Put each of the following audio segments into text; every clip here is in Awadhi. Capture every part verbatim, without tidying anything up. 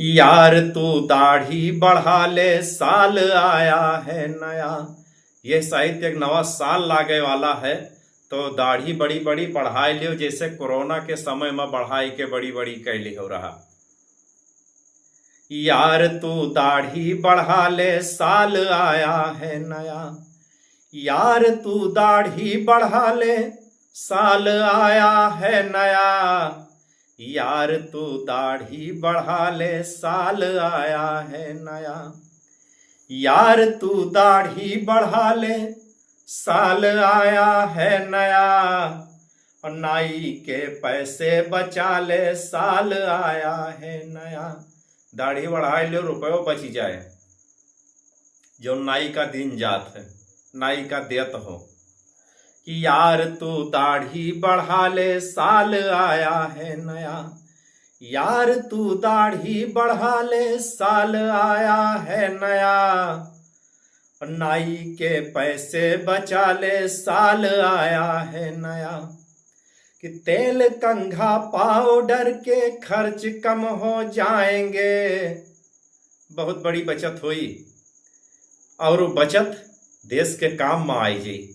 यार तू दाढ़ी बढ़ा ले, साल आया है नया। ये साहित्य एक नवा साल लागे वाला है, तो दाढ़ी बड़ी बड़ी बढ़ाए लियो, जैसे कोरोना के समय में बढ़ाई के बड़ी बड़ी कैली हो रहा। यार तू दाढ़ी बढ़ा ले, साल आया है नया। यार तू दाढ़ी बढ़ा ले, साल आया है नया। यार तू दाढ़ी बढ़ा ले, साल आया है नया। यार तू दाढ़ी बढ़ा ले, साल आया है नया। और नाई के पैसे बचा ले, साल आया है नया। दाढ़ी बढ़ाए ले, रुपयो बची जाए, जो नाई का दिन जात है, नाई का देत हो। कि यार तू दाढ़ी बढ़ा ले, साल आया है नया। यार तू दाढ़ी बढ़ा ले, साल आया है नया। नाई के पैसे बचा ले, साल आया है नया। कि तेल कंघा पाउडर के खर्च कम हो जाएंगे, बहुत बड़ी बचत होई, और वो बचत देश के काम में आई जाई।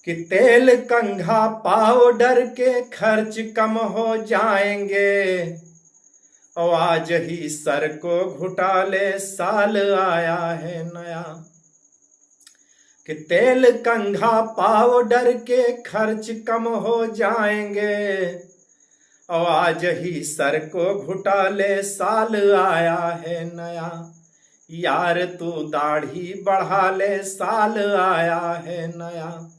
कि तेल कंघा पाउडर के खर्च कम हो जाएंगे, और आज ही सर को घुटा ले, साल आया है नया। कि तेल कंघा पाउडर के खर्च कम हो जाएंगे, और आज ही सर को घुटा ले, साल आया है नया। यार तू दाढ़ी बढ़ा ले, साल आया है नया।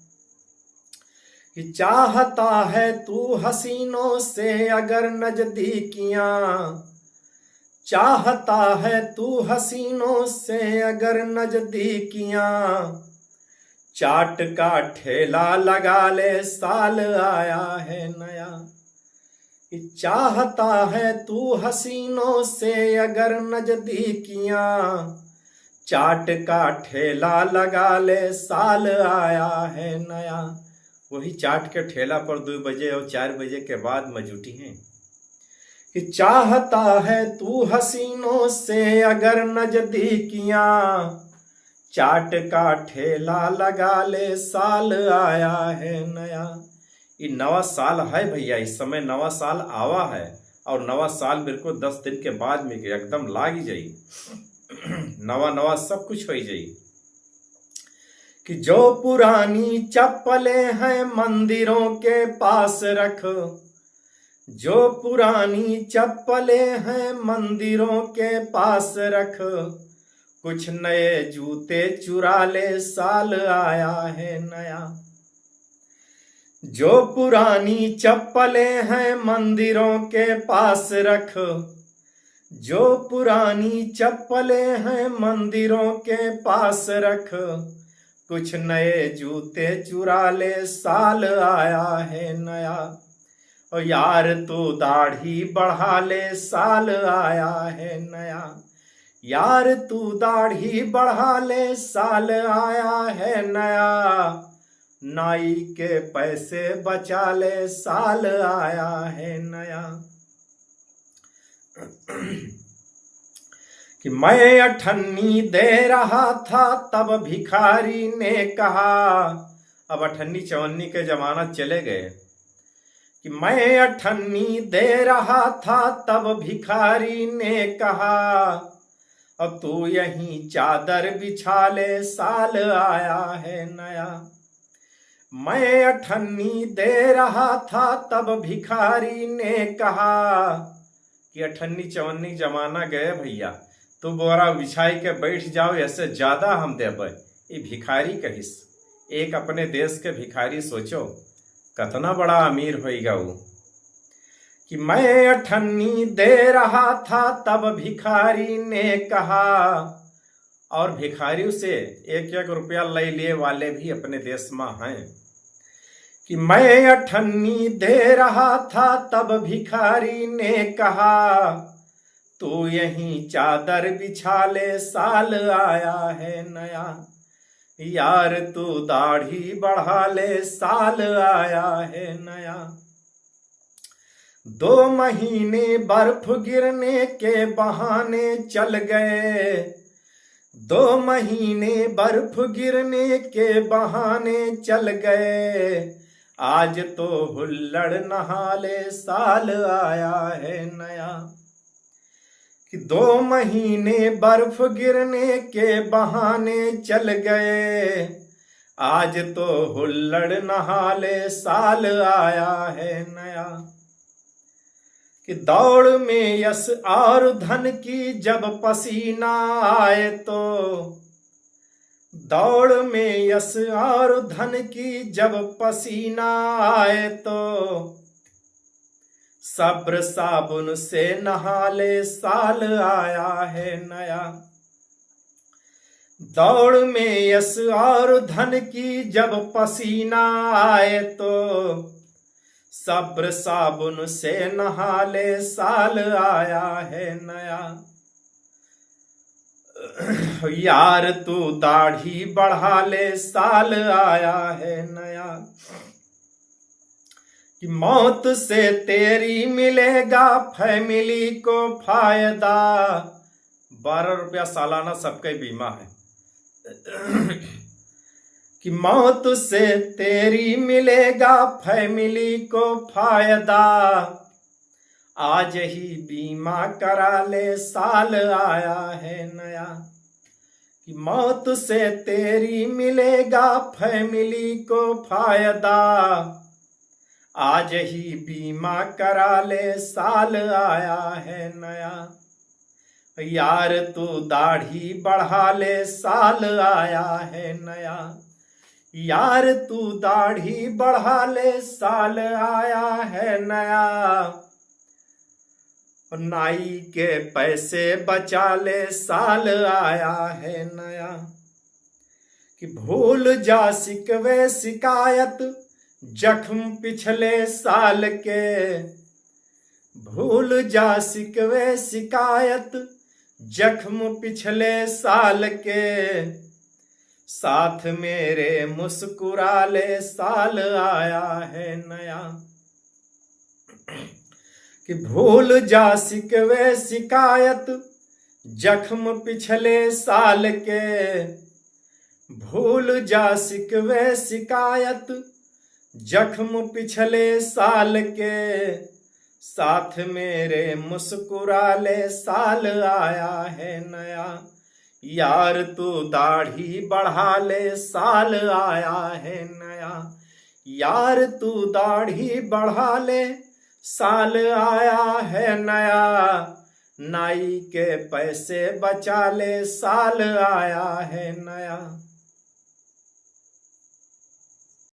कि चाहता है तू हसीनों से अगर नजदीकियां, चाहता है तू हसीनों से अगर नजदीकियां, चाट का ठेला लगा ले, साल आया है नया। कि चाहता है तू हसीनों से अगर नजदीकियां, चाट का ठेला लगा ले, साल आया है नया। वही चाट के ठेला पर दो बजे और चार बजे के बाद में जुटी हैं। कि चाहता है तू हसीनों से अगर नजदीकियां, चाट का ठेला लगा ले, साल आया है नया। ये नवा साल है भैया, इस समय नवा साल आवा है, और नवा साल बिल्कुल दस दिन के बाद में एकदम लाग ही जाई। नवा नवा सब कुछ हो ही जाई। कि जो पुरानी चप्पलें हैं मंदिरों के पास रख, जो पुरानी चप्पलें हैं मंदिरों के पास रख, कुछ नए जूते चुरा ले, साल आया है नया। जो पुरानी चप्पलें हैं मंदिरों के पास रख, जो पुरानी चप्पलें हैं मंदिरों के पास रख, कुछ नए जूते चुरा ले, साल आया है नया। ओ यार तू दाढ़ी बढ़ा ले, साल आया है नया। यार तू दाढ़ी बढ़ा ले, साल आया है नया। नाई के पैसे बचा ले, साल आया है नया। कि मैं अठन्नी दे रहा था तब भिखारी ने कहा, अब अठन्नी चवन्नी के जमाना चले गए। कि मैं अठन्नी दे रहा था तब भिखारी ने कहा, अब तू यहीं चादर बिछा ले, साल आया है नया। मैं अठन्नी दे रहा था तब भिखारी ने कहा, कि अठन्नी चवन्नी जमाना गए भैया, तू बोरा बिछाई के बैठ जाओ, ऐसे ज्यादा हम देबे। ई भिखारी कहिस। एक अपने देश के भिखारी सोचो, कतना बड़ा अमीर होइगा ऊ। कि मैं अठन्नी दे रहा था तब भिखारी ने कहा, और भिखारियों से एक एक रुपया ले लिए वाले भी अपने देश में हैं। कि मैं अठन्नी दे रहा था तब भिखारी ने कहा, तू यहीं चादर बिछा ले, साल आया है नया। यार तू दाढ़ी बढ़ा ले, साल आया है नया। दो महीने बर्फ गिरने के बहाने चल गए, दो महीने बर्फ गिरने के बहाने चल गए, आज तो हुल्लड़ नहाले साल आया है नया। कि दो महीने बर्फ गिरने के बहाने चल गए, आज तो हुल्लड़ नहाले साल आया है नया। कि दौड़ में यश और धन की जब पसीना आए तो, दौड़ में यश और धन की जब पसीना आए तो, सब्र साबुन से नहाले साल आया है नया। दौड़ में यश और धन की जब पसीना आए तो, सब्र साबुन से नहाले साल आया है नया। यार तू दाढ़ी बढ़ाले साल आया है नया। कि मौत से तेरी मिलेगा family को फायदा। बारह रुपया सालाना सबके बीमा है। कि मौत से तेरी मिलेगा family को फायदा, आज ही बीमा कराले साल आया है नया। कि मौत से तेरी मिलेगा family को फायदा, आज ही बीमा कराले साल आया है नया। यार तू दाढ़ी बढ़ाले साल आया है नया। यार तू दाढ़ी बढ़ाले साल आया है नया। नाई के पैसे बचाले साल आया है नया। कि भूल जा शिकवे शिकायत जख्म पिछले साल के, भूल जा शिकवे शिकायत जख्म पिछले साल के, साथ मेरे मुस्कुराले साल आया है नया। कि भूल जा शिकवे शिकायत जख्म पिछले साल के, भूल जा शिकवे शिकायत जख्म पिछले साल के, साथ मेरे मुस्कुराले साल आया है नया। यार तू दाढ़ी बढ़ाले साल आया है नया। यार तू दाढ़ी बढ़ाले साल आया है नया। नाई के पैसे बचाले साल आया है नया।